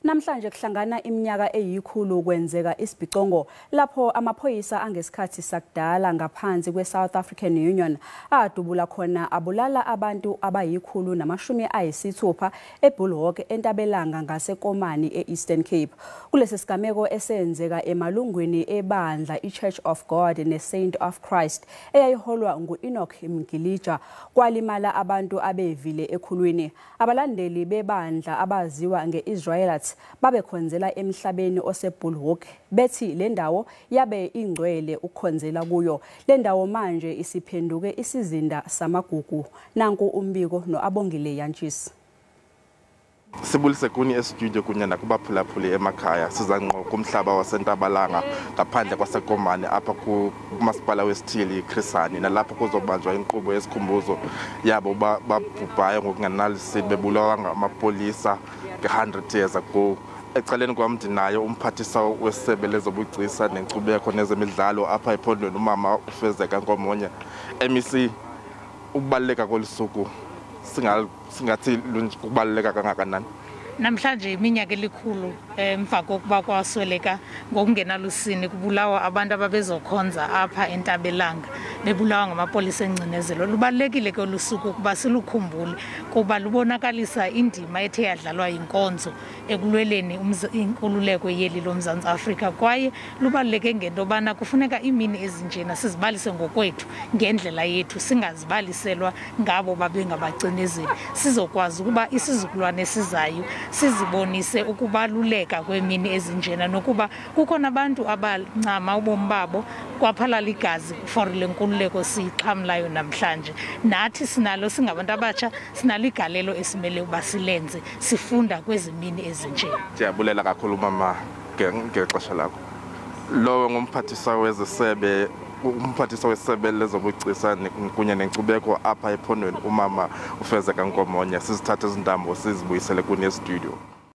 Namhlanje kuhlangana iminyaka eyikhulu kwenzeka isibhicongo lapho amaphoyisa angesikhathi sakudala ngaphansi kwe-South African Union adubula khona abulala abantu abayi-160 eBulhoek eNtabelanga ngaseKomani e-Eastern Cape. Kulesi sigameko esenzeka emalungwini ebandla i-Church of God ne-Saint of Christ eyayiholwa ngu-Enoch Mgilija kwalimala abantu abevile ekhulwini. Abalandeli bebandla abaziwa nge-Israelites babekhonzela emhlabeni oseBulhoek bethi le ndawo yabe ingcwele ukukhonzela kuyo. Le ndawo manje isiphenduke isizinda samagugu. Nanku umbiko noAbongile Yantshisi. Sibulise kuni estudio kunye nakubaphulaphuli emakhaya. Siza ngqo kumhlaba waseNtabalanga ngaphandle kwaseKomani apha kumasipala wesithili Chris Hani, nalapho kuzobanjwa inkqubo yesikhumbuzo yabo babhubhayo ngokungenalisini bebulawa ngamapolisa nge-100 years ago. Ecaleni kwam ndinayo umphathiswa wesebe lezobugcisa nenkcubeko nezemidlalo apha ephondweni, umama uFezeka Nkomonye. MEC, ukubaluleka kwolu suku singathi kubaluleka kangakanani? Namhlanje iminyaka elikhulu emva kokuba kwasweleka ngokungenalusini kubulawa abantu ababezokhonza apha eNtabelanga, bebulawa ngamapolisa engcinezelo. Lubalulekile ke olu suku ukuba silukhumbule kuba lubonakalisa indima ethe yadlalwa yinkonzo ekulweleni inkululeko yeli loMzantsi Afrika, kwaye lubaluleke ngento yobana kufuneka iimini ezinjena sizibalise ngokwethu ngendlela yethu, singazibaliselwa ngabo babengabacinezeli, sizokwazi ukuba isizukulwane esizayo sizibonise ukubaluleka kweemini ezinjena, nokuba kukhona abantu abancama ubomi babo kwaphalala igazi for le nkululeko siyixhamlayo namhlanje. Nathi sinalo, singabantu abatsha, sinalo igalelo esimele ukuba silenze sifunda kwezi mini ezinjena. Ndiyabulela kakhulu mama ngexesha lakho. Lowo ngumphathiswa wezesebe, umphathiswa wesebe lezobugcisa kunye nenkcubeko apha ephondweni, umama uFezeka Nkomonye. Sizithathe izintambo sizibuyisele kuni estudio.